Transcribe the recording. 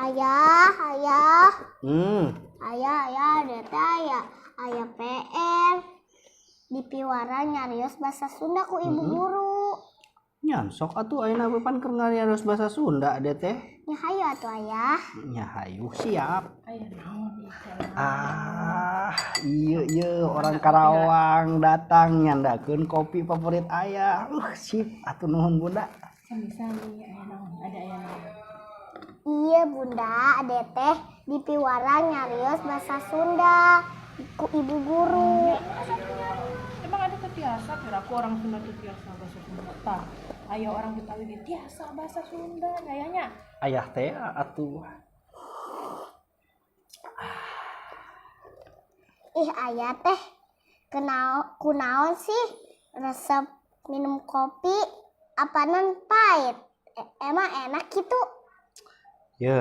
Ayah, ayah, ayah, ayah, ada teh ayah, ayah PR. Dipiwarang nyarios bahasa Sunda ku ibu guru. Nya sok atuh, ayeuna pan keur ngarios bahasa Sunda ade teh. Nya hayu atuh, Ayah. Nya hayu, siap. Aya naon ieu teh? Ah, iya iya, orang Karawang datang nyandakeun kopi favorit ayah. Sip atuh, nuhun, Bunda. Sami-sami, aya naon? Ada aya naon? Iya, Bunda, ade teh dipiwarang nyarios bahasa Sunda ku ibu guru. Ya, masa nyarios? Emang ada tuh tiasa, kira aku orang Sunda tuh tiasa bahasa Sunda. Tah, aya orang Betawi ge tiasa bahasa Sunda kayaknya. Ayah teh atuh. Ih, ayah teh kenal kunaon sih resep minum kopi apanan pahit? Emang enak gitu?